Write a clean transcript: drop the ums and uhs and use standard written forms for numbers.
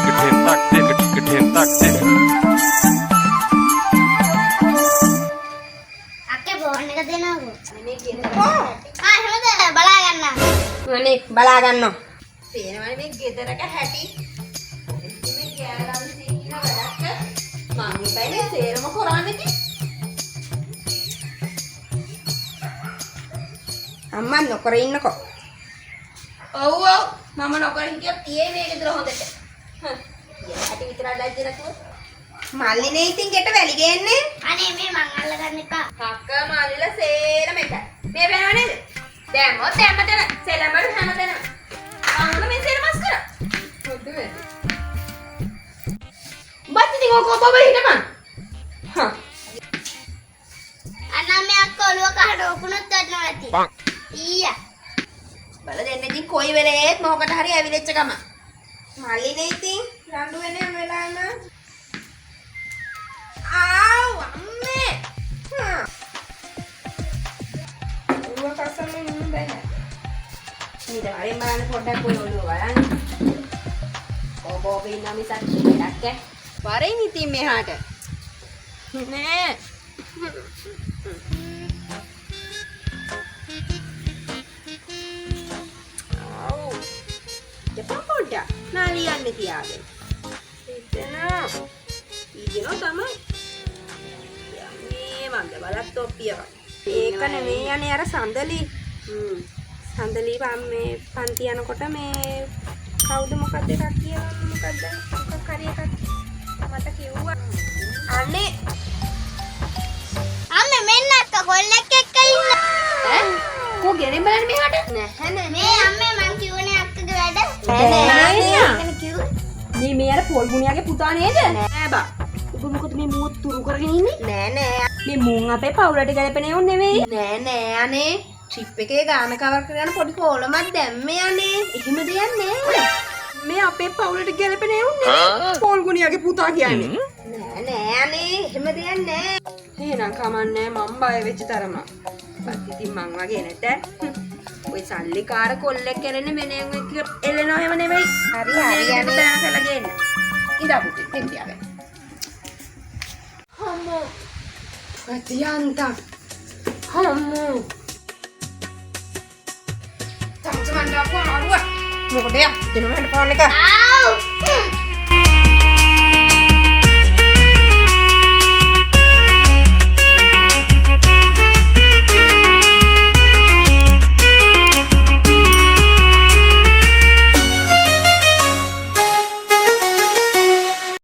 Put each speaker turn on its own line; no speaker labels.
කිටෙන් තක් දෙක කිටෙන් තක් දෙක.
අක්කේ ෆෝන් එක දෙනවකෝ. ආ එහෙමද බලා ගන්න.
අනේ බලා ගන්නවා. පේනවනේ මේ ගෙදරක හැටි. මේ කෑලම් සීන වැඩක් මං ඉපයි මේ සේරම කරන්නේ ඉතින්. අම්මා නොකර ඉන්නකෝ. ඔව් ඔව් මම නොකර හිටියොත් තියේ මේ ගෙදර හොඳට. හ්ම්. හැටි විතරක් ලැජ්ජ නැතුව. මල්ලිනේ ඉතින් ගෙට වැලි ගේන්නේ.
අනේ මේ මං අල්ලගන්න එපා.
හක්ක මල්ලිලා සේරම එකයි. මේ වෙනව නේද? දැම්මොත් හැමතැන සෙලඹරු හැමතැනම. මං මේ සේරම අස් කරා. හොඳ වැඩි. උඹත් ඉතින් ඔක ඔබ හිටපන්. හා.
අනා මේ අක්ක ඔළුව කහට ඔකුණොත් වටනවා ඇති. ඊයා.
බල දෙන්න ඉතින් කොයි වෙලේත් මොකකට හරි ඇවිලෙච්ච ගම. මල්ලිනේ ඉතින් රණ්ඩු වෙන හැම වෙලාවෙම. ආව් අම්මේ. හා. ඔළුව කසන්න ඉන්න බෑ. ඊට වරින් බලන්න පොඩ්ඩක් ඔය ඔළුව බලන්න. ඔබ ඔබ ඉන්නා මිසක් වැඩක් ඈ. වරෙන් ඉතින් මෙහාට. නෑ. ආව්. දෙපා පොඩ්ඩක් නාලියන්න තියාගෙන. හිතෙනවා. ඊගෙනෝ තමයි. මේ මන්ද බලත් තොප්පිය වගේ. ඒක නෙමෙයි අනේ අර සඳලි. සඳලි පම් මේ පන්ති යනකොට මේ කවුද මොකද්ද එකක් කියවන්න මොකද්ද මොකක් හරි එකක් මට කිව්වා. අනේ
අම්මේ මෙන්න අක්ක කොල්ලෙක් එක්ක ඉන්න.
ඈ කෝ ගෙනෙන් බලන්න මෙහාට. නැහැ නෑ.
මේ අම්මේ මං කිව්වනේ අක්කගේ වැඩ.
නෑ නෑ.
ඒකනේ කිව්වේ.
මේ මේ අර පොල් ගුණියාගේ පුතා නේද? නෑ බා. ඔබ මොකද මේ මුව තුරු කරගෙන ඉන්නේ? නෑ නෑ. මේ මුන් අපේ පවුලට ගැලපෙන එවුන් නෙවෙයි. නෑ නෑ අනේ. ට්‍රිප් එකේ ගාන කවර් කරගන්න පොඩි කෝලමක් දැම්මේ අනේ. එහෙම දෙයක් නෑ. මේ අපේ පවුලට ගැලපෙන එවුන් නෙවෙයි. පොල් ගුණියාගේ පුතා කියන්නේ. නෑ නෑ අනේ. එහෙම දෙයක් නෑ. එහෙනම් කමන්නේ මං බය වෙච්ච තරම. බත් ඉතින් මං වගේ නැත. ඔය සල්ලිකාර කොල්ලෙක් ඇරෙන්නේ වෙන එවුන් එක්ක එල්ලෙනව එහෙම නෙවෙයි. හරි හරි අනේ. බෑ කරලා ගේන්න. ඉඳා පුතේ දෙන්න තියාගන්න. අම්මෝ. අතියන්ත. අම්මෝ. තාත්තා මන් දාපු අරුව. මොකද යා? දෙනවන්න ෆෝන් එක.
ආව්.